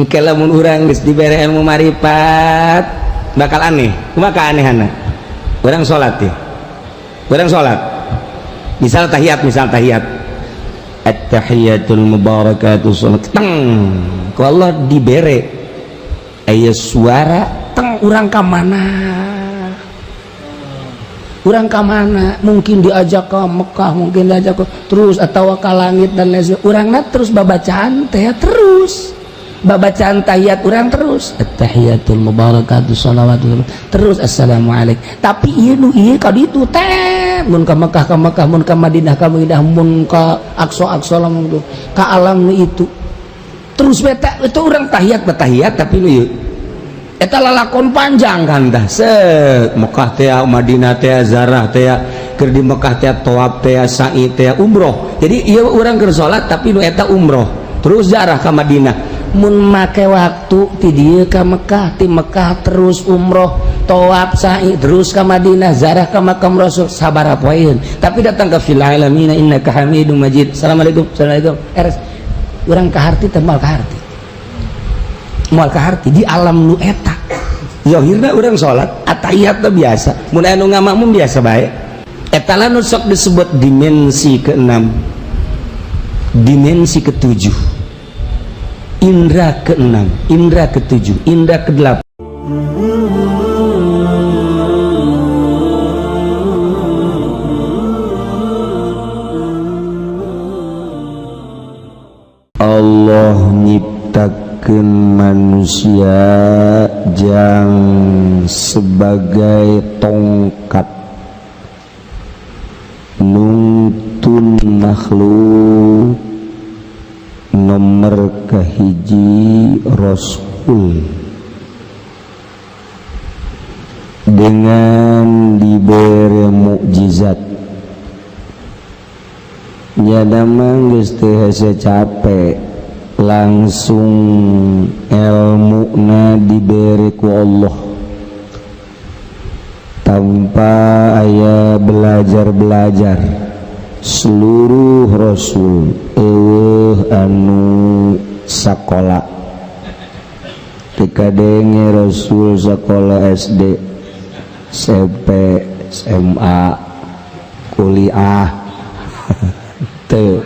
Engke lamun urang geus dibere ilmu marifat bakal aneh. Kumaha keanehanna? Urang salat ya, urang salat misal tahiyat, misal tahiyat, at-tahiyatul mubarakatuh, salat teng ku Allah dibere aya suara teng, urang ka mana, urang ka mana, mungkin diajak ke Mekah, mungkin diajak ke terus atau ke langit dan lain sebagainya. Urangna terus babacaan teh, terus babacaan tahiyat urang, terus at-tahiyatul mubarakatuh salawatu, terus assalamualaikum. Tapi ieu nu ieu ka ditu teh, mun ka Mekah ka Mekah, mun ka Madinah ka Madinah, mun ka Aqsa Aqsa, lamun ka alam nu itu terus beta itu urang tahiyat tahiyat. Tapi nu ieu eta lalakon panjang kan dah, set Mekah teh, Madinah teh, zarah teh, keur di Mekah teh, tawaf teh, sa'i teh, umroh. Jadi ieu urang keur salat tapi nu eta umroh terus zarah ka Madinah. Mun make waktu ti dieu ka Mekah, ti Mekah terus umroh, tawaf, sa'i, terus ka Madinah, zarah ka makam Rasul, sabaraha poeun. Tapi datang ke fil alamin innaka hamidum majid, assalamualaikum, assalamualaikum, eres. Urang kaharti teh moal kaharti, moal kaharti di alam nu eta. Zahirna urang salat atahiyat teh biasa, mun anu ngamakmum biasa bae. Eta lah nu sok disebut dimensi keenam, dimensi ketujuh, indra keenam, indra ketujuh, indra kedelapan. Allah nyiptakeun manusia jang sebagai tongkat nungtun makhluk. Nomor kahiji Rasul dengan diberi mukjizat. Nyada mah geus teu hese capek, langsung ilmuna diberi ku Allah tanpa aya belajar-belajar. Seluruh rasul euweuh anu sakola. Teu kadenge rasul sakola SD, SMP, SMA, kuliah teu,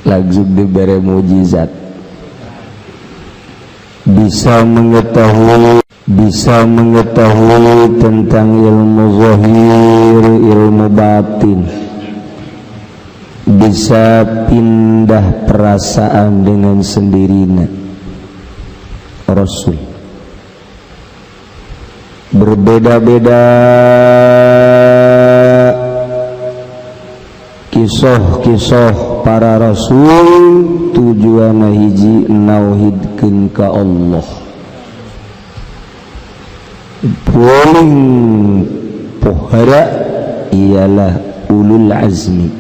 langsung diberi mujizat, bisa mengetahui, bisa mengetahui tentang ilmu zahir, ilmu batin, bisa pindah perasaan dengan sendirinya. Rasul berbeda-beda kisah-kisah para rasul, tujuan hiji, nauhidkeun ka Allah. Paling pohara ialah ulul azmi.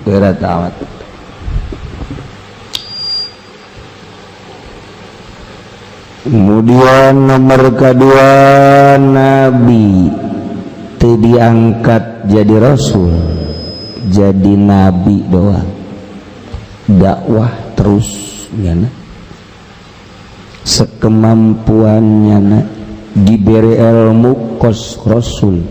Berat amat. Kemudian nomor kedua nabi, teu diangkat jadi rasul, jadi nabi doang, dakwah terus nyana sekemampuannya na, diberi ilmu kos rasul,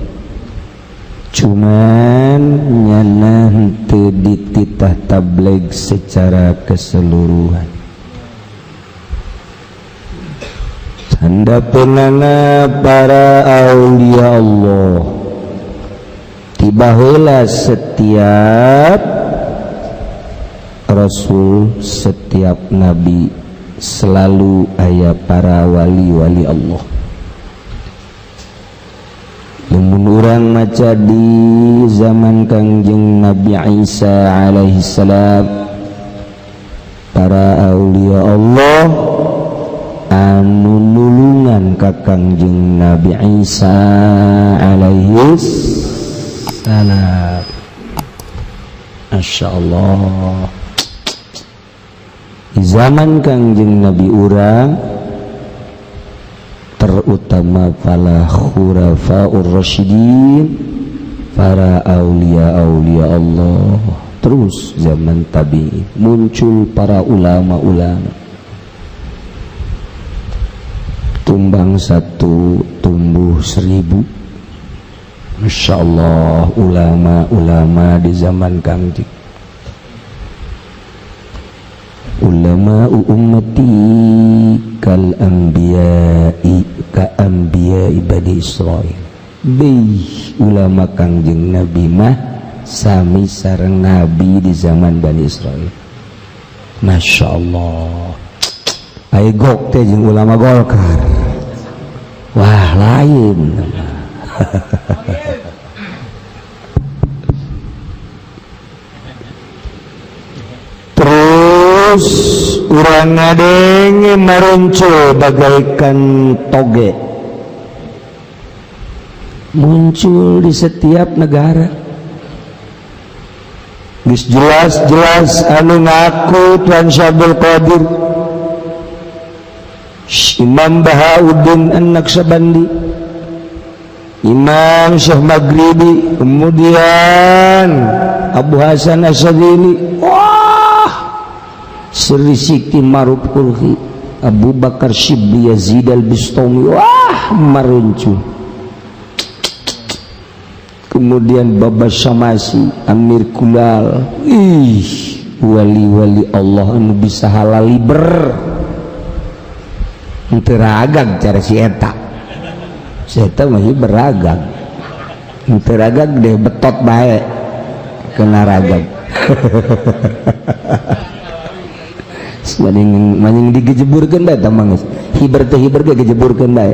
cuman nyana henteu dititah tabligh secara keseluruhan. Tanda penana para aulia Allah tiba heula setiap rasul, setiap nabi selalu aya para wali-wali Allah. Lamun urang maca di zaman Kangjeng Nabi Isa alaihi salam, para aulia Allah anu nulungan ka Kangjeng Nabi Isa alaihi salam. Masya Allah, di zaman Kangjeng Nabi urang, terutama para khulafaur rasyidin, para aulia-aulia Allah. Terus zaman tabi'in muncul para ulama-ulama, tumbang satu tumbuh 1000. Masya Allah, ulama-ulama di zaman Kangjeng, ulama ummati kal anbiya'i ka anbiya'i bani Israil. Bih, ulama Kangjeng Nabi mah sami sareng nabi di zaman Bani Israil. Masya Allah, ayo gok teh jeung ulama Golkar, wah lain. Terus urang ngadenge maruncul bagaikan toge, muncul di setiap negara. Geus jelas-jelas anu ngaku Tuan Syabdul Qadir, Imam Bahauddin An-Naqsyabandi, Imam Syekh Maghribi, kemudian Abu Hasan Asy-Syadzili, wah Sri Siti Maruf Kurhi, Abu Bakar Syibli Yazid Al-Bustami, wah maruncu. Kemudian Baba Syamasi, Amir Kulal, ih wali-wali Allah anu bisa halal liber. Henteu ragag cara si eta. Si eta mah beragam. Henteu ragag deh betot bae kena ragag. Maning maning digejeburkeun bae tah mah geus. Hiber teh hiber ge gejeburkeun bae.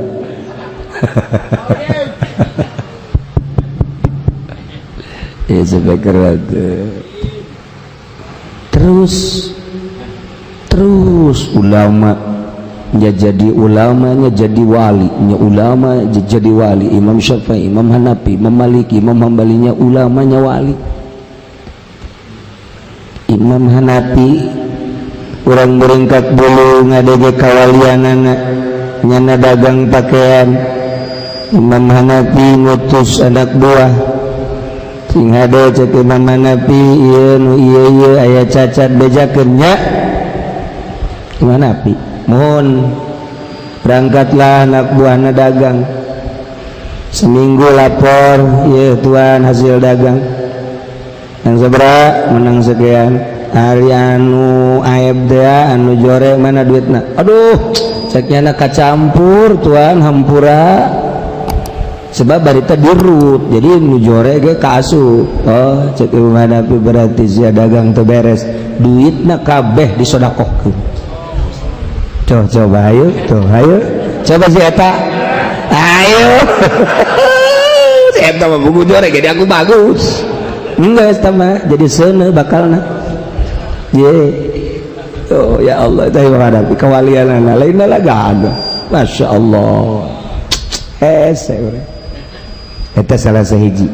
Ya terus terus ulama nya jadi ulamanya jadi wali, nya ulama jadi wali. Imam Syafi'i, Imam Hanafi, Imam Maliki, Imam Hambalinya ulamanya wali. Imam Hanafi urang beringkat bulu ngadege kawalianana, nyana dagang pakaian. Imam Hanafi ngutus anak buah sing hade cek Imam Hanafi, ieu nu ieu ieu aya cacat bejakeun nya. Imam Hanafi mohon berangkatlah anak buahna dagang seminggu lapor, ieu tuan hasil dagang yang sabaraha menang sekian, hari anu aib teh anu jore mana duitna, aduh cek nyana kacampur tuan hampura sebab barita dirut jadi nu jore ge kaasup. Oh cek Imam Hanafi berarti sia dagang teu beres, duitna kabeh disodakohkeun. Coba coba ayo tuh ayo coba si eta ayo. Si eta mah buku jore jadi aku bagus enggak eta mah jadi seuneu bakalna. Ye oh ya Allah teh menghadapi kewalianana lainna lah gak. Masya Allah hese urang eta salah sahiji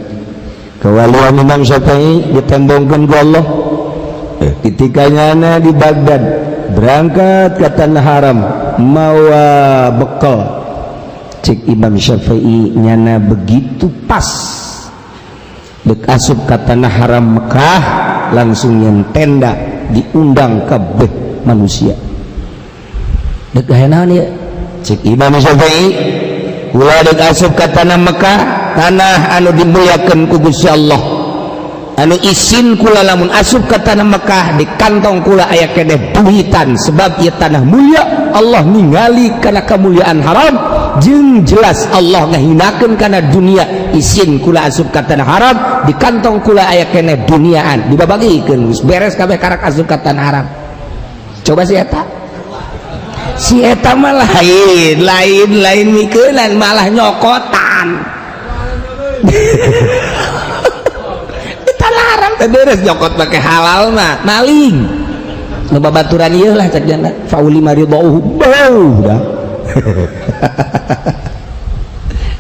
kewalian Imam Syafi'i ditembongkeun ku Allah ketika nyana di Baghdad berangkat ke tanah haram mawa bekal. Cek Imam Syafi'i nyana begitu pas dek asup ke tanah haram Mekah langsung nyen tenda diundang kabeh manusia. Dek aya naon ieu? Cek Imam Syafi'i ulah dek asup ke tanah Mekah, tanah anu dimuliakeun ku Gusti Allah, anu isin kula lamun asup ke tanah Mekah di kantong kula aya keneh duitan sebab ieu tanah mulia. Allah ningali kana kemuliaan haram jeung jelas Allah ngahinakeun kana dunia. Isin kula asup ka tanah haram di kantong kula aya keneh duniaan dibabagikeun geus beres kabeh karak asup ka tanah haram. Coba si eta, si eta mah lain lain lain mikeunan malah nyokotan. Tanah haram teh beres nyokot pakai halal mah maling nu babaturan ieu lah cek jana fauli maridauhu bau dah.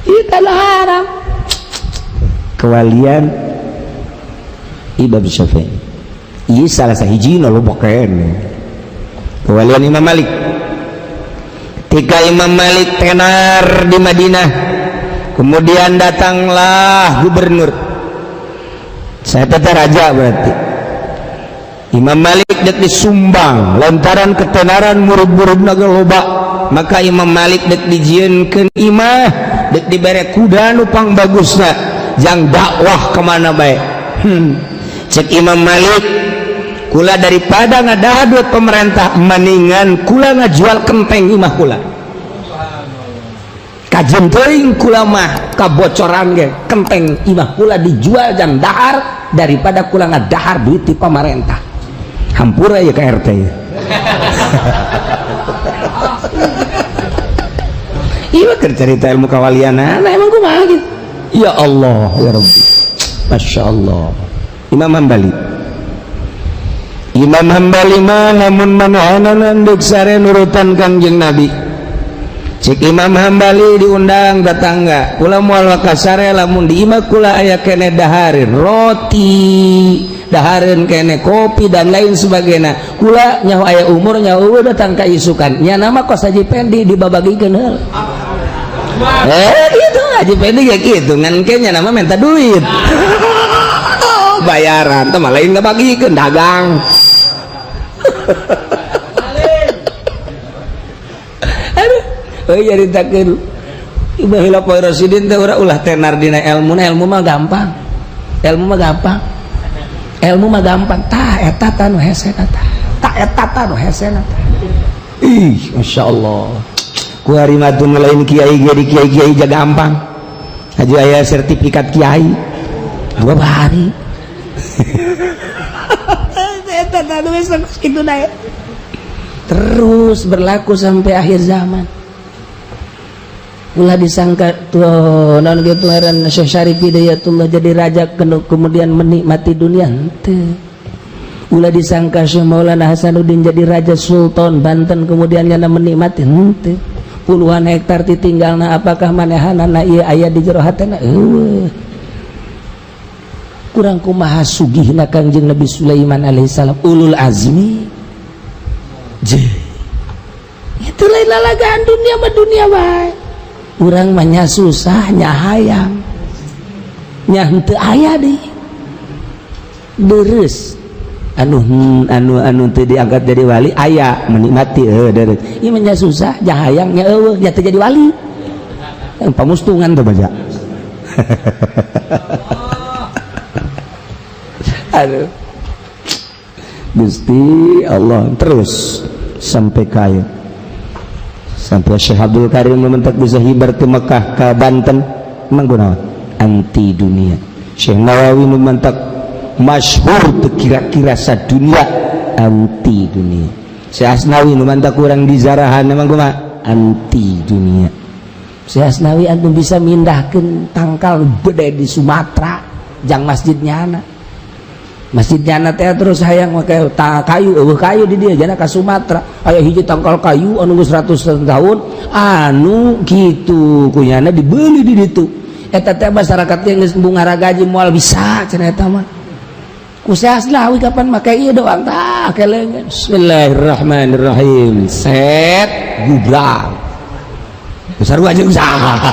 Ieu tanah haram kewalian Imam Syafi'i ieu salah sahijina loba keneh. Kewalian Imam Malik ketika Imam Malik tenar di Madinah, kemudian datanglah gubernur, saya tetap raja berarti Imam Malik dek disumbang lantaran ketenaran murid-murid naga loba, maka Imam Malik dek dijieunkeun imah, dek dibere kuda nu pang bagusna jang dakwah kemana bae. Cek Imam Malik, kula daripada ngadahar duit pemerintah, mendingan kula ngajual kenteng imah kula. Kajen teuing kula mah kabocoran ge kenteng imah kula dijual jang dahar daripada kula ngadahar duit di pemerintah. Hampura ya ke RT ya. Iya keur cerita ilmu kawalian, nah emang kumaha gitu. Ya Allah ya Rabbi, Masya Allah. Imam Hambali, Imam Hambali mah lamun manahanan deuk sare nurutan Kangjeng Nabi. Cek Imam Hambali diundang tetangga, kula moal wakasare lamun di imah kula aya kene dahareun roti, dahareun kene kopi dan lain sebagainya. Kula nyaho aya umur, nyaho datang ka isukan. Nya nama kos Haji Pendi dibabagikeun heula. Itu Haji Pendi kayak gitu ngan kayaknya nama minta duit. Bayaran teh mah lain ngabagikeun dagang. Aduh, euy nyaritakeun Ibu Khulafaur Rasyidin teh urang ulah tenar dina ilmu, ilmu mah gampang. Ilmu mah gampang. Ilmu mah gampang. Tah eta tah nu hese tah. Tah eta tah nu hese tah. Ih, masyaallah. Ku ari mah teu lain kiai ge di kiai-kiai ja gampang. Haji aya sertifikat kiai. Dua hari. Eta tah nu geus kitu dae. Terus berlaku sampai akhir zaman. Ulah disangka tuh non gitu ngaran Syekh Syarif Hidayatullah jadi raja kemudian menikmati dunia henteu. Ulah disangka Syekh Maulana Hasanuddin jadi raja Sultan Banten kemudian nyana menikmati henteu. Puluhan hektar ditinggalna, apakah manehanana ieu aya di jero hatena? Eueuh. Kurang kumaha sugihna Kangjeng Nabi Sulaiman alaihissalam ulul azmi. Je. Itu lain lalagaan dunia mah dunia bae. Urang mah nya susah nya hayang nya henteu aya deui. Deres anu anu anu teu diangkat jadi wali aya menikmati heuh deres. Ieu mah nya susah nya hayang nya eueuh nya teu jadi wali. Pamustungan teh baca. Aduh. Gusti Allah terus sampai kaya. Sampai Syekh Abdul Karim mementak bisa hibar ke Mekah ke Banten emang kunaon anti dunia. Syekh Nawawi mementak masyhur teu kira-kira sadunia anti dunia. Syekh Asnawi mementak kurang di zarahan emang kumaha anti dunia. Syekh Asnawi antum bisa mindahkeun tangkal gede di Sumatera jang masjid nyana. Masjid nyana teh terus hayang make kayu eueuh kayu di dieu jana ka Sumatera aya hiji tangkal kayu anu geus 100 tahun anu kitu kunyana dibeli di ditu eta teh masyarakat teh geus bungara gaji moal bisa cenah eta mah ku Asnawi kapan make ieu doang tah keleungeun. Bismillahirrahmanirrahim set gublang sarua jeung saha.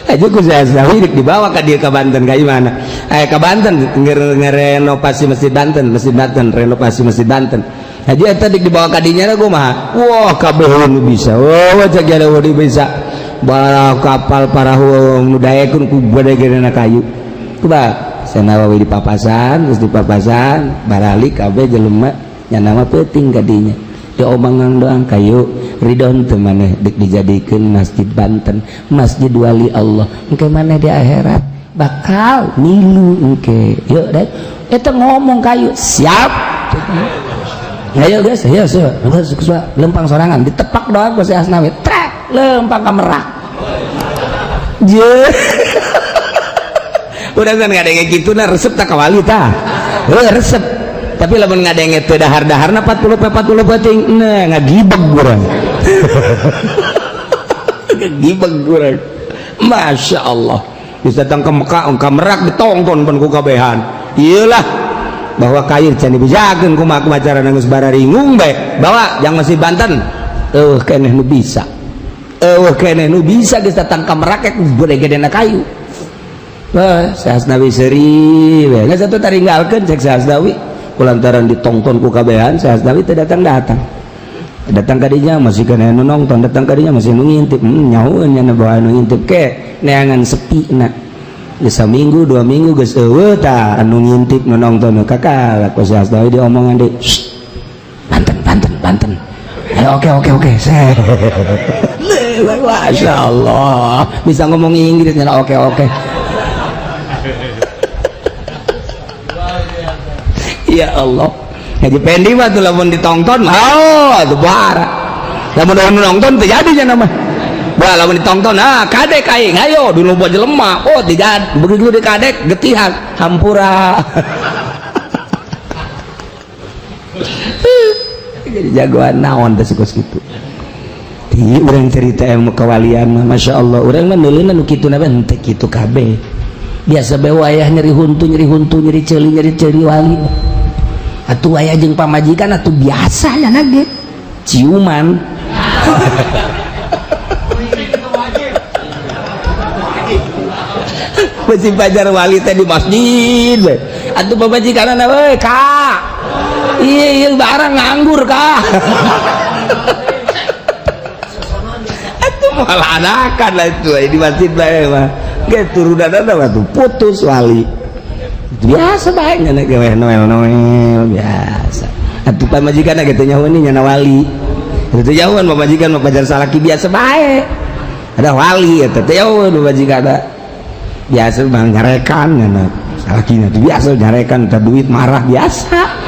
Aja ku Asnawi dibawa ka dieu ka Banten ka mana? Ka Banten ngerenovasi Masjid Banten, Masjid Banten, renovasi Masjid Banten. Haji eta dibawa ka dinya kumaha? Wah, kabeh nu bisa. Wah, cek ada bisa. Bara kapal parahu nu daekeun ku gede-gedena kayu. Kumaha? Senawawi di papasan, geus di papasan, baralik kabeh jelema nya nama peuting ka dinya. Diomongan doang kayu ridon teu maneh dek dijadikeun Masjid Banten, Masjid Wali Allah. Engke maneh di akhirat bakal milu engke. Yuk dek, eta ngomong kayu siap. Ayo guys, ayo ayo lempang sorangan ditepak doang ku si Asnawi. Trek lempang ka merak. Je. Udah kan ngadenge kitu na resep tak ka wali tah. Heuh resep. Tapi lamun ngadenge teu dahar-daharna 40 40 peuting, nah ngagibeg urang. Ngagibeg urang. Masya Allah. Bisa datang ke Mekah, ke Merak ditongton pun ku kabehan. Iyalah bahwa kayu can dibejakeun kumaha kumaha carana geus bararingung bae. Bawa jang masih Banten. Eueuh keneh nu bisa. Eueuh keneh nu bisa geus datang ka Merak gede-gedena kayu. Wah, Syekh Asnawi seuri we. Geus atuh taringgalkeun cek Syekh Asnawi. Kulantaran ditongton ku kabehan, Syekh Asnawi teu datang-datang. Datang ka dinya masih kana nu nongton, datang ka dinya masih nu ngintip. Nyahoeun nya bawa nu ngintip ke neangan sepi na. Geus saminggu, 2 minggu geus eueuh tah anu ngintip nu nongton kakak ku Syekh Asnawi diomongan deui. Banten, banten, banten. Ayo, oke oke oke. Masya Allah, bisa ngomong Inggris nya, oke oke. Ya Allah, Haji Pendi mah tuh lamun ditonton, oh itu bara. Lamun anu nonton terjadi nya nama. Wah, lamun ditonton, ah kadek aing, ayo dulu buat jelema. Oh, tidak begitu di kadek getihan hampura. Jadi jagoan naon teh kos kitu. Di urang cerita ilmu kewalian mah Masya Allah, urang mah neuleuna nu kitu na henteu kitu kabeh. Biasa bae wayah nyeri huntu, nyeri huntu, nyeri ceuli, nyeri ceuli wali. Atuh wayah jeung pamajikan atuh biasa nya ge ciuman. Besi pajar wali teh di masjid we. Atuh pamajikanna we, Kak. Iya, iya barang nganggur kah. Itu malah anakan lah itu di masjid bae mah. Ge turunanna mah tuh putus wali. Biasa bae nya gawe noel noel biasa. Atuh pamajikan ge teu nyaho nya wali. Teu nyahoan pamajikan mah pajar salaki biasa bae. Ada wali eta teu nyahoan pamajikan. Biasa mah nyarekan nya salakina tuh biasa nyarekan teh duit marah biasa.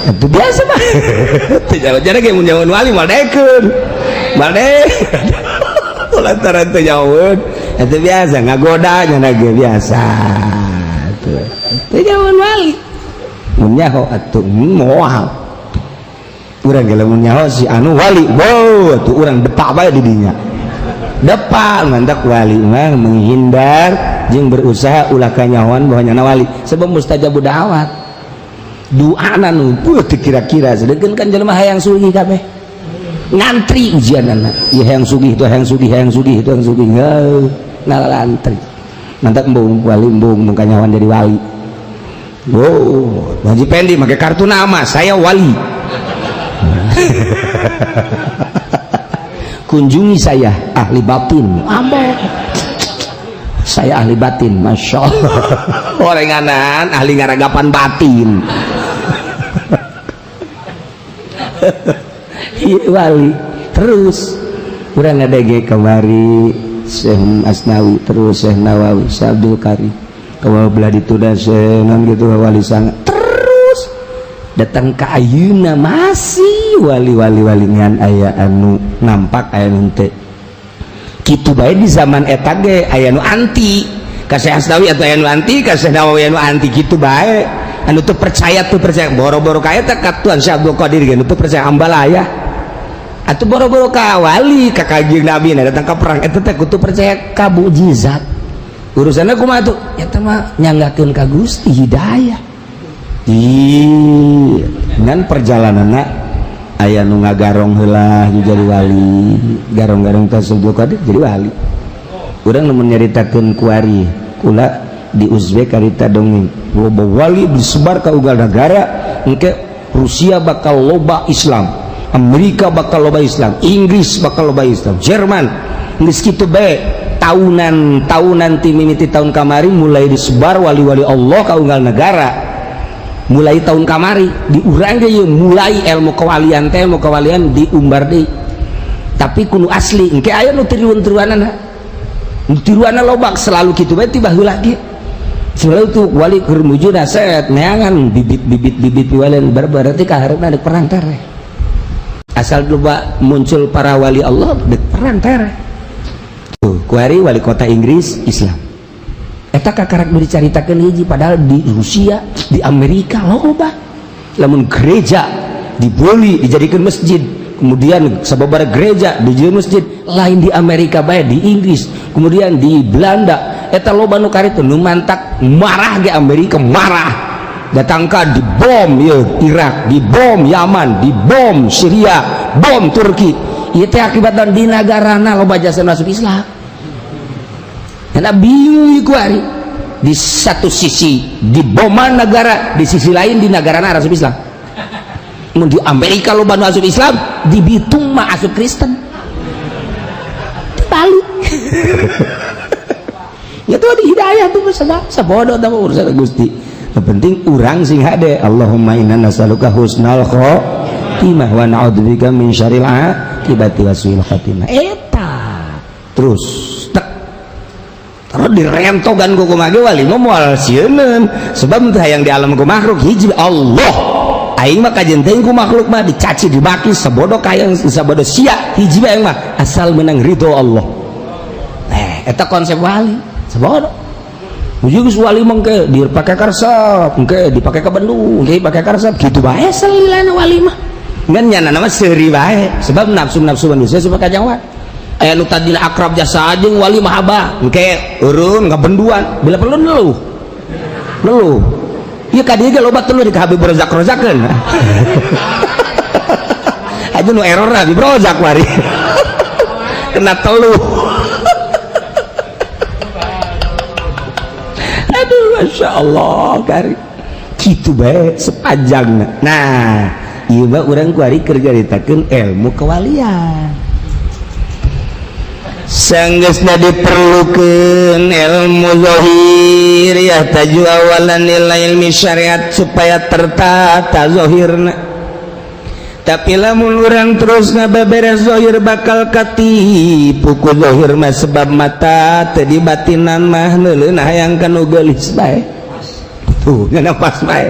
Itu biasa mah. Teu jauh ge mun nyahoan wali moal daekeun. Moal daekeun. Lantaran teu nyahoan itu biasa ngagoda nya ge biasa. Tuh. Teu nyahoan wali. Mun nyaho atuh moal. Urang ge lamun nyaho si anu wali, wow atuh urang depak bae di dinya. Depak mantak wali mah menghindar jeung berusaha ulah kanyahoan bahwa nyana wali sebab mustajab da'wat. Doana nu puh teu kira-kira sedengkeun kan jelema hayang sugih kabeh ngantri ujianana ieu hayang sugih itu hayang sugih hayang sugih itu hayang sugih heuh ngalantri mantak embung wali embung mun kanyahoan jadi wali. Wow, Haji Pendi make kartu nama saya wali. Kunjungi saya ahli batin. Ambo. Saya ahli batin, Masya Allah. Orenganan ahli ngaragapan batin. Wali terus urang ngadege kamari Syekh Asnawi terus Syekh Nawawi Syekh Abdul Karim kawa belah ditunda Syekh non gitu wali sanga terus datang ke ayeuna masih wali-wali wali ngan aya anu nampak aya nu teu kitu bae di zaman eta ge aya nu anti ka Syekh Asnawi atau aya nu anti ka Syekh Nawawi anu anti kitu bae anu teu percaya boro-boro ka eta ka Tuan Syekh Abdul Qadir ge nu teu percaya ambalaya atuh boro-boro ka wali ka Kanjeng Nabi na datang ka perang eta teh kudu percaya ka mukjizat urusanna kumaha tuh eta mah nyanggakeun ka Gusti hidayah di ngan perjalananna aya nu ngagarong heula jadi wali garong-garong ka Syekh Abdul Qadir jadi wali. Urang lamun nyaritakeun kuari kula di Uzbek karita dongeng loba wali disebar ke unggal negara engke Rusia bakal loba Islam, Amerika bakal loba Islam, Inggris bakal loba Islam, Jerman geus kitu bae tahunan tahunan ti mimiti tahun kamari mulai disebar wali-wali Allah ka unggal negara. Mulai tahun kamari diurang ge ieu mulai ilmu kewalian teh ilmu kewalian diumbar deui tapi kudu asli engke aya nu tiruan-tiruanana nu tiruanna loba selalu kitu bae ti baheula ge selalu tuh wali keur mujuna set neangan bibit-bibit bibit walian berarti kaharepna dek perang tereh asal loba muncul para wali Allah dek perang tereh tuh kuari wali kota Inggris Islam eta kakarak nu dicaritakeun hiji padahal di Rusia di Amerika loba lamun gereja dibeli dijadikan masjid kemudian sababaraha gereja dijadikan masjid lain di Amerika bae di Inggris kemudian di Belanda eta loba nu karitu nu mantak marah ge Amerika marah datangkan dibom ya Irak dibom Yaman dibom Syria bom Turki ieu teh akibatna di nagarana loba jasa masuk Islam. Karena bingung iku ari. Di satu sisi diboman negara, di sisi lain di negara asup Islam. Mun di Amerika loba nu asup Islam, di Bitung mah asup Kristen. Dibalik ya tuh, di hidayah tuh sabodo tah urusan Gusti. Yang penting urang sing hade. Allahumma inna nas'aluka husnal khotimah wa na'udzubika min syarril akibati wa su'il khotimah. Eta terus tek terus direntogan ku kumaha wali mah moal sieuneun, sebab teu hayang di alam ku makhluk. Hiji Allah, aing mah kajen teuing ku makhluk mah, dicaci dibaki sabodo kayang sabodo sia, hiji bae aing mah asal menang ridho Allah. Eh, eta konsep wali sabodo. Uji geus wali mah engke dipake karesep, engke dipake ka Bandung, engke dipake karesep, kitu bae salilana wali mah. Ngan nyana nama seuri bae, sebab nafsu-nafsu manusia supaya kajangwa. Aya nu tadina akrab jasa jeung wali mah abah, engke eureun ngabenduan, bila perlu neluh. Neluh. Ieu ka dieu ge loba teluh di ka Habib Rozak-rozakeun. Aja nu error Habib Rozak wari. Kena teluh. Aduh, masya Allah, kari gitu bae sepanjang. Nah, ieu mah urang kuari keur nyaritakeun ilmu kewalian. Sanggeusna diperlukeun ilmu zahir, ya taju awalan ila ilmi syariat supaya tertata zahirna. Tapi lamun urang terus ngabeberes zahir bakal katipu ku zahir mah, sebab mata teu dibatinan mah neuleun hayang kanu geulis bae. Tuh, ngana pas bae.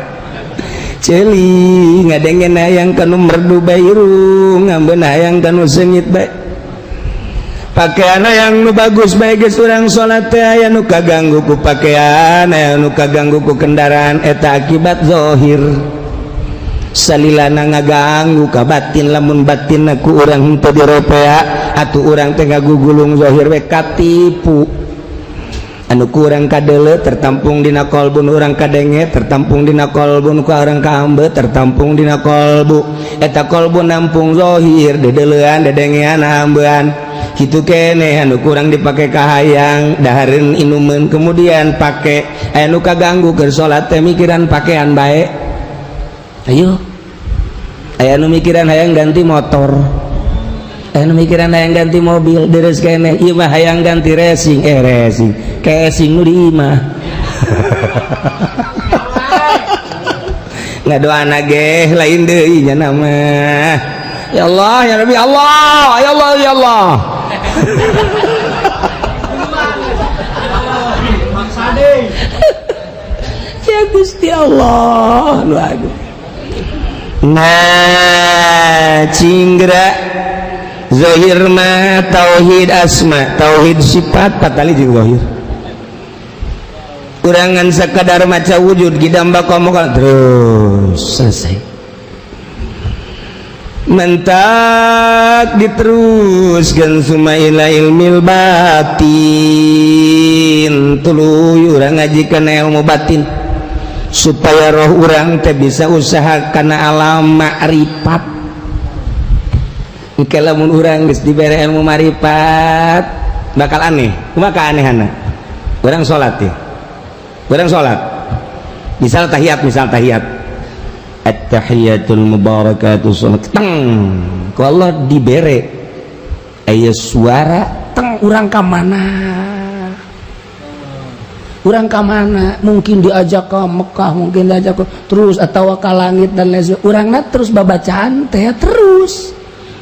Ceuli ngadengen hayang kanu merdu bae, irung ngambeun hayang kanu seungit bae. Pakaian hayang nu bagus bae, geus urang salat teh aya nu kaganggu ku pakaian, aya nu kaganggu ku kendaraan. Eta akibat zahir. Salilana ngaganggu ka batin. Lamun batin ku urang henteu diropea atuh urang teh ngagugulung zahir we, katipu. Anu kurang kadele tertampung dina kolbun, urang kadenge tertampung dina kolbun, ku urang kaambe tertampung dina kolbu. Eta kolbu nampung zahir, dedelean, dedengean, ambean kitu kene. Anu kurang dipake kahayang, dahareun, inumeun, kemudian pake. Aya nu kaganggu keur salat teh mikiran pakaian bae. Ayo, aya nu mikiran hayang ganti motor, aya nu mikiran hayang ganti mobil, deres kene ieu mah hayang ganti racing, eh racing casing nu di imah. Ngadoana ge lain deui nya nama. Ya Allah, ya Rabbi, Allah, ya Allah, ya Allah. Ya Gusti Allah nu agung. Nah, cinggra zahir mah tauhid asma, tauhid sifat, patali jeung zahir. Kurangan sekadar maca wujud gidam baqa muka terus selesai. Mentak diteruskan summa ila ilmil batin, tuluy urang ngajikan ilmu batin supaya roh urang teh bisa usaha kana alam makrifat. Engke lamun urang geus dibere ilmu makrifat bakal aneh. Kumaha keanehanna? Urang salat ya, urang salat misal tahiyat, misal tahiyat at-tahiyatul mubarakatuh salat, teng ku Allah dibere aya suara teng, urang ka mana, urang ka mana, mungkin diajak ke Mekah, mungkin diajak ke terus atau ke langit dan lain sebagainya. Urangna terus babacaan teh, terus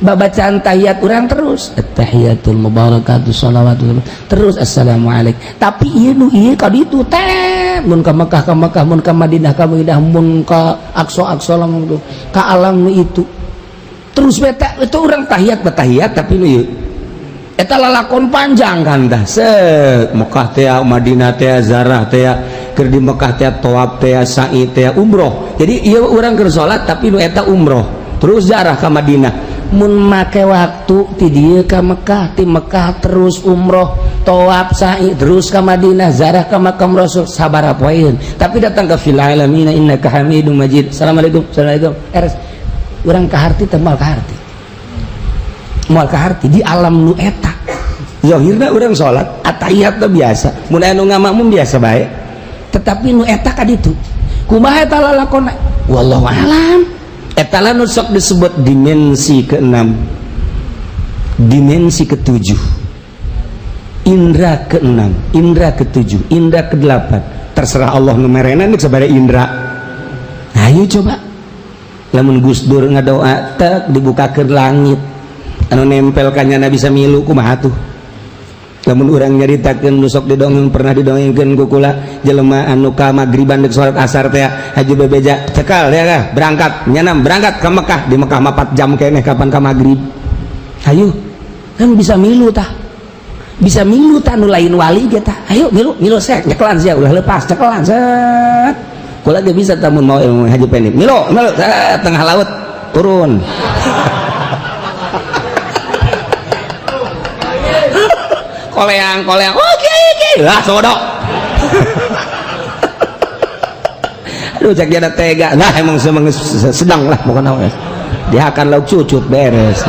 babacaan tahiyat urang, terus at-tahiyatul mubarakatuh salawatu, terus assalamualaikum. Tapi ieu nu ieu ka ditu teh mun ka Mekah ka Mekah, mun ka Madinah ka Madinah, mun ka Aqsa Aqsa, lamun ka alam nu itu terus beta itu urang tahiyat batahiyat. Tapi nu ieu eta lalakon panjang kan dah, se Mekah teh, Madinah teh, zarah teh, keur di Mekah teh tawaf teh, sa'i teh, umroh. Jadi ieu urang keur salat tapi nu eta umroh terus zarah ka Madinah. Mun make waktu ti dieu ka Mekah, ti Mekah terus umroh, tawaf, sa'i, terus ka Madinah, zarah ka makam Rasul, sabaraha poeun. Tapi datang ke fil alamin innaka Hamidum Majid, assalamualaikum, assalamualaikum, eres urang kaharti teh moal kaharti, moal kaharti di alam nu eta. Zahirna urang salat atahiyat teh biasa, mun anu ngamakmum biasa bae. Tetapi nu eta ka ditu kumaha eta lalakona, wallahu alam. Eta lah nu sok disebut dimensi keenam, dimensi ketujuh, indra keenam, indra ketujuh, indra kedelapan. Terserah Allah nu merena nek sabaraha indra. Ayo coba lamun Gus Dur ngadoa tek dibukakeun langit, anu nempel kanyana bisa milu, kumaha tuh? Lamun urang nyaritakeun nu sok didongeng, pernah didongengkeun ku kula, jelema anu ka magriban dek salat asar teh, haji bebeja cekal ya kah, berangkat nyanam, berangkat ke Mekah. Di Mekah mah 4 jam keneh, kapan ka magrib? Ayo kan bisa milu tah, bisa milu tah. Nu lain wali ge tah, ayo milu, milu sek, cekelan sia, ulah lepas, cekelan set. Kula ge bisa tamun mau ilmu haji pendi, milu milu set, tengah laut turun. Koleang koleang, oke oke lah, sodok. Aduh, cek dia tega. Nah, emang semang sedang lah pokoknya, dia akan lauk cucut beres.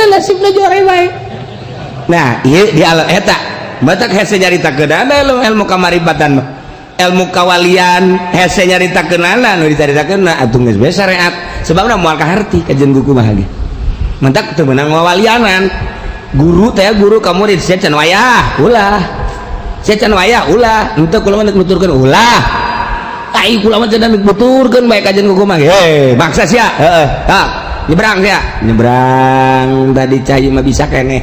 Nasibna jore bae. Nah, ieu di alam eta batak hese nyaritakeun ilmu, ilmu kamaribatan mah, ilmu kawalian hese nyaritakeunana. Nu dicaritakeun atuh geus bae syariat, sebabna moal kaharti kajian buku mah ge mentak teu meunang wawalianan. Guru teh guru ka murid, sia can wayah ulah, sia can wayah ulah, henteu kula mah nuturkeun ulah, ai kula mah cenah nuturkeun bae kajian buku mah. Heh, maksa sia, heeh, tak nyebrang sia, nyebrang tadi cai mah bisa keneh,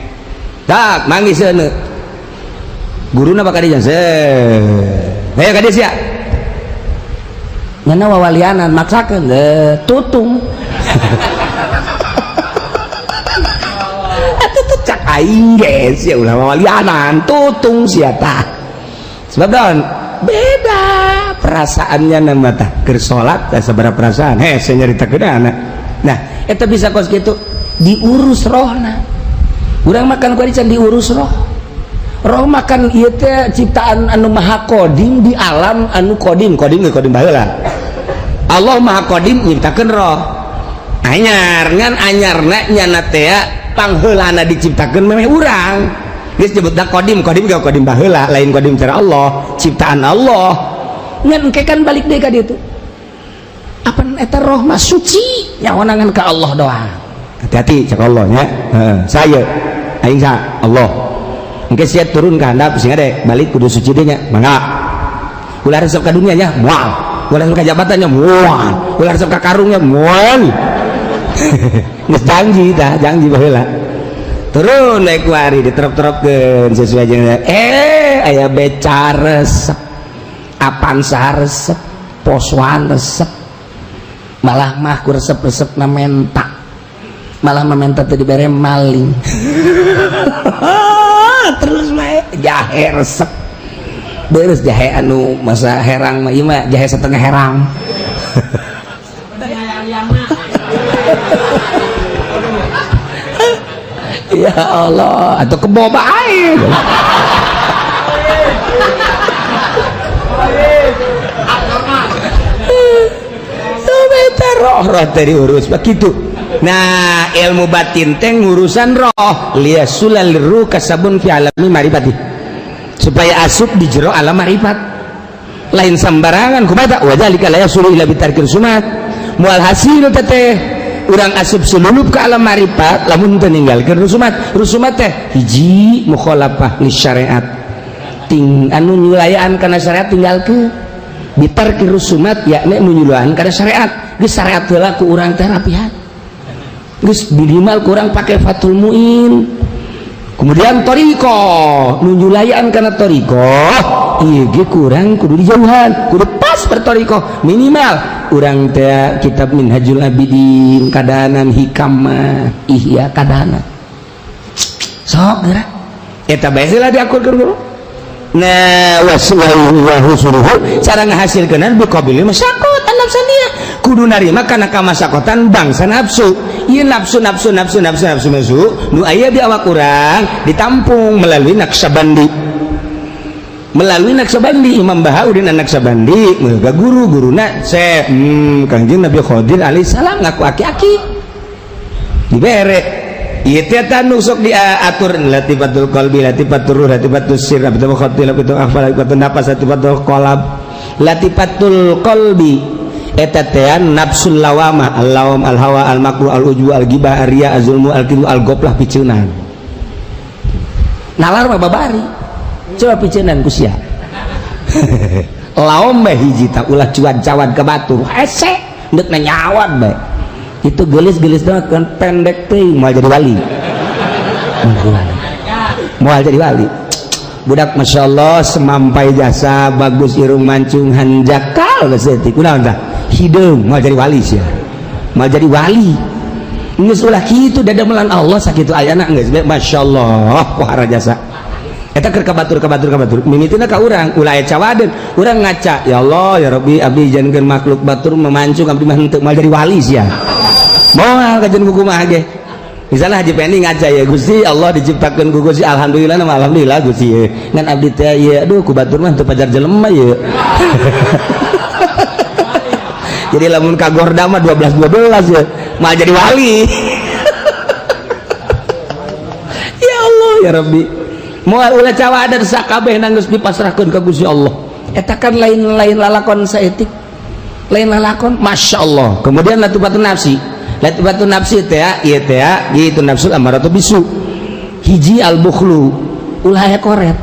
tak manggis seuneu guruna bakal dijan se. Ayo ka dieu sia. Nyana wawalianan maksakeun tutung. Atuh tuh cak aing ge sia ulah wawalianan, tutung sia tah. Sebab don beda perasaannya nama tah keur salat tah sabaraha perasaan hese nyaritakeun anak. Nah, eta bisa kos kitu diurus rohna. Urang makan ku can diurus roh. Roh makan ieu teh ciptaan anu maha kodim di alam anu kodim, kodim ge kodim baheula. Allah maha kodim nyiptakeun roh. Anyar ngan anyarna nyana teh pangheulana diciptakeun memeh urang. Geus nyebutna kodim, kodim ge kodim baheula, lain kodim cara Allah, ciptaan Allah. Ngan engke kan balik deui ka dieu tuh. Apan eta roh mah suci, nyawanangan ka Allah doang. Hati-hati cek Allah nya. Heeh, saya aing sa Allah. Engke sia turun ke handap sing ade balik kudu suci deui nya, mangga. Ulah resep ka dunia nya, moal. Ulah resep ka jabatannya, moal. Ulah resep ka karungnya, moal. Geus janji tah, janji baheula. Turun naik kuari diterop-teropkeun sesuai jeung aya beca resep, Avanza resep, Poswan resep. Malah mah ku resep-resep na menta. Malah mementa teu dibere maling. Terus bae jahe resep. Beres jahe anu masa herang mah ieu mah jahe setengah herang. Ya Allah, atau kebo bae. Tuh beta roh roh teh diurus begitu. Nah, ilmu batin teh ngurusan roh, liyasulal ruh kasabun fi alami marifati. Supaya asup di jero alam marifat. Lain sembarangan kumaha wa dzalika la yasulu illa bitarkir sumat. Moal hasil teteh urang asup sululup ke alam marifat lamun teu ninggalkeun rusumat. Rusumat teh hiji mukhalafah li syariat. Ting anu nyulayaan kana syariat tinggalkeun. Bitarkir rusumat yakni nu nyulayaan kana syariat. Geus syariat heula ku urang teh rapihan. Geus minimal kurang pakai Fathul Muin. Kemudian thariqah, nu nyulayaan kana thariqah ieu ge kurang kudu dijauhan, kudu pas berthariqah minimal urang teh kitab Minhajul Abidin kadanan, hikam mah ihya kadanan sok geura eta bae heula diakurkeun guru. Nah, waswahu cara ngahasilkeun bi qabilil masyaqat an-nafsaniyah, kudu narima kana kamasakotan bangsa nafsu. Ieu nafsu nafsu nafsu nafsu nafsu nafsu nu aya di awak urang ditampung melalui Naqsyabandi. Melalui Naqsyabandi, Imam Bahauddin Naqsyabandi ga guru guruna se Kangjeng Nabi Khidir alaihi salam ngaku aki-aki dibere. Ieu teh nu sok diatur latifatul qalbi, latifatul ruh, latifatul sir, latifatul khati, latifatul akhfa, latifatul nafas, latifatul qalb. Latifatul qalbi eta teh nafsul lawamah, al-lawam, al-hawa, al-makruh, al-ujbu, al-ghibah, ar-riya, az-zulmu, al-kibru, al-ghaflah, piceunan. Nalar mah babari. Coba piceunan ku sia. Laom bae hiji tah, ulah cuan-cawan ka batur. Hese deuk nyawan bae. Itu gelis-gelis doang kan pendek teh, moal jadi wali. Moal jadi wali. Moal jadi wali. Budak Masya Allah semampai jasa bagus, irung mancung, hanjakal geus. Kunaon tah? Hideung. Moal jadi wali sia. Moal jadi wali. Geus ulah kitu, dadamelan Allah sakitu ayana geus Masya Allah wahara jasa. Eta keur ka batur, ka batur, ka batur. Mimitina ka urang, ulah aya cawadeun. Urang ngaca, ya Allah, ya Rabbi, abdi jangan makhluk batur memancung, abdi mah henteu. Moal jadi wali sia. Moal kajian kumaha ge. Misalnya Haji Pendi ngaca, ya Gusti Allah, diciptakan ku Gusti, alhamdulillah nama alhamdulillah Gusti ye. Ngan abdi teh ye, aduh, ku batur mah teu pajar jelema ye. Jadi lamun kagorda mah 12 12 ya, moal jadi wali. Ya Allah ya Rabbi. Moal, ulah cawadan, sakabeh geus dipasrahkeun ka Gusti Allah. Eta kan lain-lain lalakon saeutik. Lain lalakon, Masya Allah. Kemudian latifatun nafsi. Latifatun nafsi teh ieu teh gitu, nafsul amaratu bisu. Hiji al bukhlu, ulah aya koret.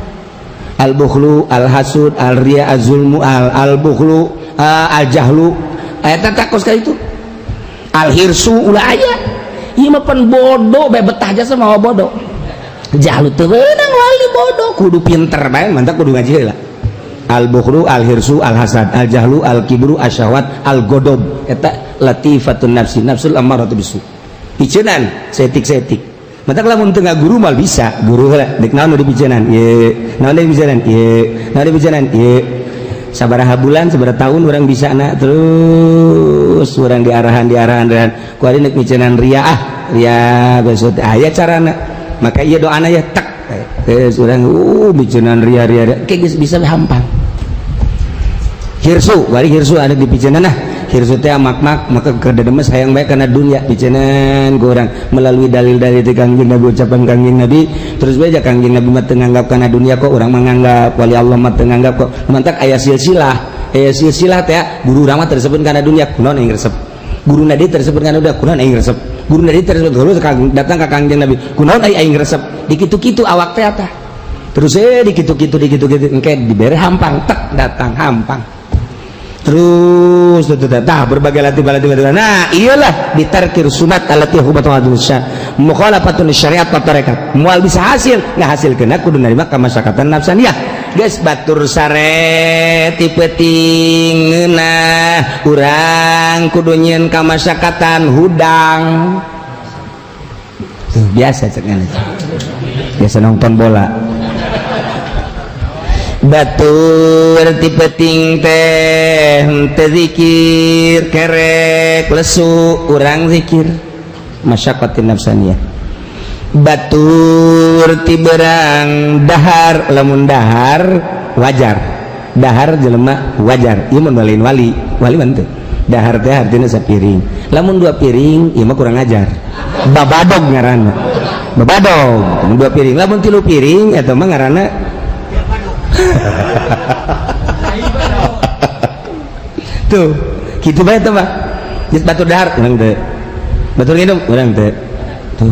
Al bukhlu, al hasud, al riya, az zulmu, al al bukhlu, al jahlu. Eta takos ka itu. Al hirsu ulah aya. Ieu mah pan bodoh bae, betah jasa mawa bodoh. Jahlu teu meunang wali bodoh, kudu pinter bae, mantap kudu ngaji heula. Al bukhlu, al hirsu, al hasad, al jahlu, al kibru, asyahwat, al godob. Eta latifatun nafsi, nafsul ammaratu bisu. Piceunan setik-setik. Mantap lamun teu guru mal bisa, guru heula dek naon nu dipiceunan ye, naon dipiceunan ye, naon dipiceunan ye. Sabaraha bulan, sabaraha tahun orang bisa na terus orang diarahan, diarahan, diarahan. Ku ari nek micenan ria, ah ria besok aya carana. Maka ieu doana ya tak terus urang micenan ria, ria, ria kayak geus bisa hampang. Hirsu bari, hirsu ada di picenan. Nah, hirsu teh mak-mak, maka kededemes hayang bae kana dunya. Picenan ku urang melalui dalil-dalil ti Kangjeng Nabi, ucapan Kangjeng Nabi. Terus bae Kangjeng Nabi mah teu nganggap kana dunia kok, urang menganggap wali Allah mah teu nganggap kok. Mantak aya silsilah, aya silsilah teh guru urang mah tersebut kana dunia, kunaon aing resep? Guru nadi tersebut kana dunia, kunaon aing resep? Guru nadi tersebut terus datang ka Kangjeng Nabi, kunaon aing resep? Dikitu-kitu awak teh tah terus dikitu-kitu, dikitu-kitu, engke dibere hampang, tek datang hampang terus tah berbagai latih latih latih. Nah, iyalah bitarkir sunat allati hubatun mukhalafatun syariat wa tarekat, moal bisa hasil. Nggak hasil kena kudu narima kamasyarakatan nafsaniyah. Geus batur sare ti peuting ngeunah, urang kudu nyieun kamasyarakatan hudang. Tuh, biasa cek, biasa nonton bola. Batur ti peuting teh teu zikir, kerek lesu, urang zikir, masyaqatin nafsaniyah. Batur ti berang dahar, lamun dahar wajar, dahar jelema wajar ieu mun lain wali, wali mah teu dahar teh artinya sapiring. Lamun dua piring ieu mah kurang ajar, babadog ngaranna, babadog lamun dua piring. Lamun tilu piring eta mah ngaranna tuh gitu bae tuh mah. Geus batur dahar urang teu, batur nginum urang teu. Tuh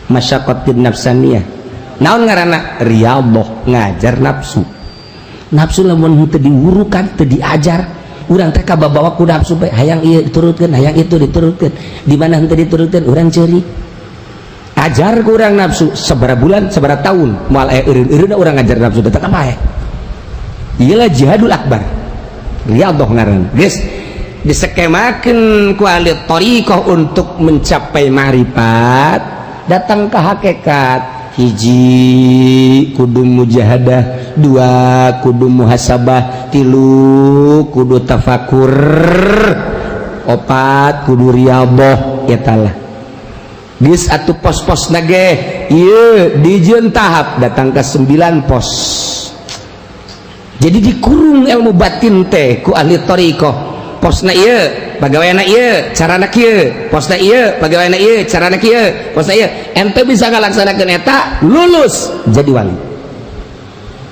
masyaqatin nafsaniyah. Naon ngaranna? Riyadhah, ngajar nafsu. Nafsu lamun teu diwurukan, teu diajar, urang teh kababawa ku nafsu bae, hayang ieu diturutkeun, hayang itu diturutkeun. Di mana henteu diturutkeun urang ceurik. Ajar ku urang nafsu sabaraha bulan, sabaraha tahun, moal aya eureun-eureunna urang ngajar nafsu, tetep apa ya. Iyalah jihadul akbar, riyadhah ngaranna. Geus disekemakeun ku ahli thariqah untuk mencapai ma'rifat, datang ke hakikat. Hiji kudu mujahadah, dua kudu muhasabah, tilu kudu tafakur, opat kudu riyadhah. Eta lah geus atuh pos-pos nage ieu dijieun tahap datang ke 9 pos. Jadi dikurung ilmu batin teh ku ahli thariqah, posna ieu. pagaweana ieu, carana kieu, posna ieu, pagaweana ieu, carana kieu, posna ieu. Ente bisa ngalaksanakeun eta, lulus jadi wali.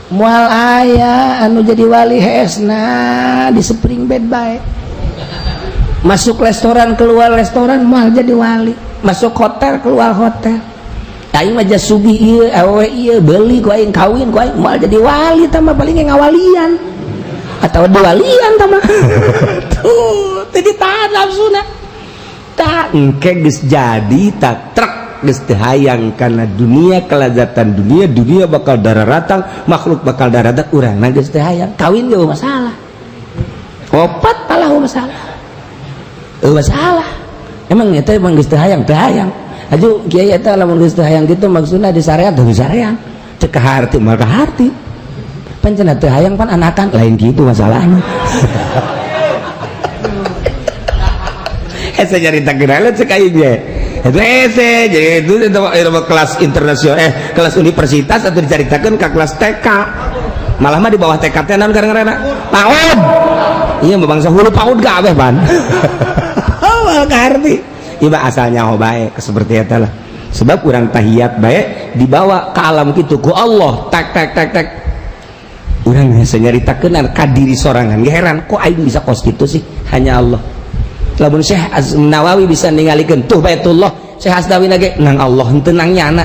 Moal aya anu jadi wali hesna di spring bed bae. Masuk restoran, keluar restoran, moal jadi wali. Masuk hotel, keluar hotel. Aing mah sugih ieu, awewe ieu, beli ku aing, kawin ku aing, moal jadi wali tah mah, paling ngawalian atau diwalian tah mah. Tuh, teu ditahan nafsuna. Tak engke geus jadi tak trek geus teu hayang kana dunia, kelazatan dunia, dunia bakal dararatang, makhluk bakal dararatang, urangna geus teu hayang. Kawin ge masalah. Opat palah masalah. Masalah. Emang eta emang geus teu hayang, teu hayang. Aju kiai eta lamun geus teu hayang kitu maksudna di syariat teu syariat. Cek kaharti moal kaharti. Pan cenah teu hayang pan anakan lain kitu masalahna. Hese nyarita geuna cek aing ge. Itu hese jadi itu itu kelas internasional, kelas universitas atau dicaritakeun ka kelas TK. Malah mah di bawah TK teh naon gara-gara PAUD. Iya mah bangsa hulu PAUD kabeh pan. Oh, ngerti. Ieu mah asalnya ho bae seperti eta lah. Sebab urang tahiyat bae dibawa ke alam kitu ku Allah, tak tak tak tak. Urang hese nyaritakeun ka diri sorangan ge heran kok aing bisa kos kitu sih, hanya Allah. Lamun Syekh Nawawi bisa ningalikeun tuh Baitullah, Syekh Asnawi ge nang Allah henteu nang nyana.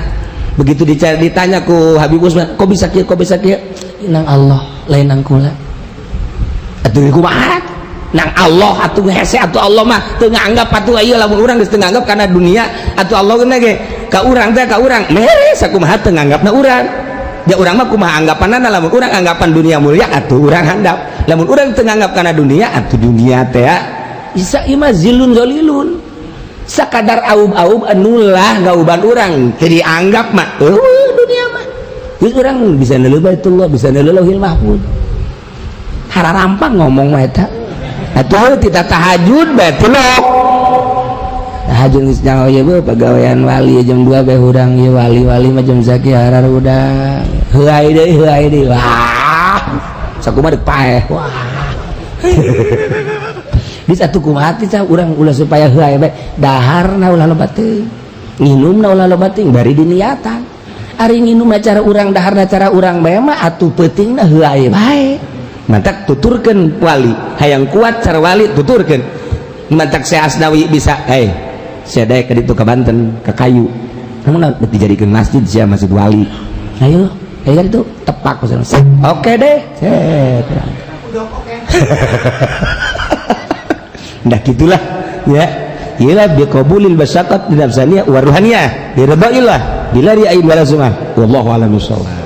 Begitu ditanya ku Habib Usman, kok bisa kieu, kok bisa kieu? Nang Allah, lain nang kula. Atuh kumaha? Nang Allah atuh hese atuh Allah mah teu nganggap atuh ieu lamun urang geus teu nganggap kana dunia atuh Allah geuna ge ka urang teh ka urang mere sakumaha teu nganggapna urang. Ya urang mah kumaha anggapanna, lamun urang anggapan dunia mulia atuh urang handap. Lamun urang teu nganggap kana dunia atuh dunia teh isa ieu mah zilun zalilun. Sakadar aub-aub anulah gauban urang teu dianggap mah eueuh dunia mah. Geus urang bisa neuleuh Baitullah, bisa neuleuh Lauhil Mahfuz. Hararampang ngomong mah eta. Atuh tidak tahajud bae tilok. Tahajud geus nyaho ieu beuh pagawean wali jam 2 bae hudang ieu wali-wali mah jam sakieu hararudang. Heuay deui heuay deui. Wah. Sakumaha deuk paeh. Wah. Bisa tuh kumaha teh urang ulah supaya heuay bae daharna ulah loba teuing. Nginumna ulah loba teuing bari diniatan. Ari nginum cara urang daharna cara urang bae mah atuh peutingna heuay bae. Mantak tuturkeun wali, hayang kuat cara wali tuturkeun. Mantak Syekh Asnawi bisa, eh sia daek ka ditu ka Banten, ka Kayu. Namun dijadikeun masjid sia masjid wali. Ayo, ayo kan itu tepak. Oke deh. Set. Nah gitulah ya. Iyalah biqabulil masyaqat di nafsaniyah wa ruhaniyah, diridailah bila ria'in wala sumah. Wallahu a'lam bishawab.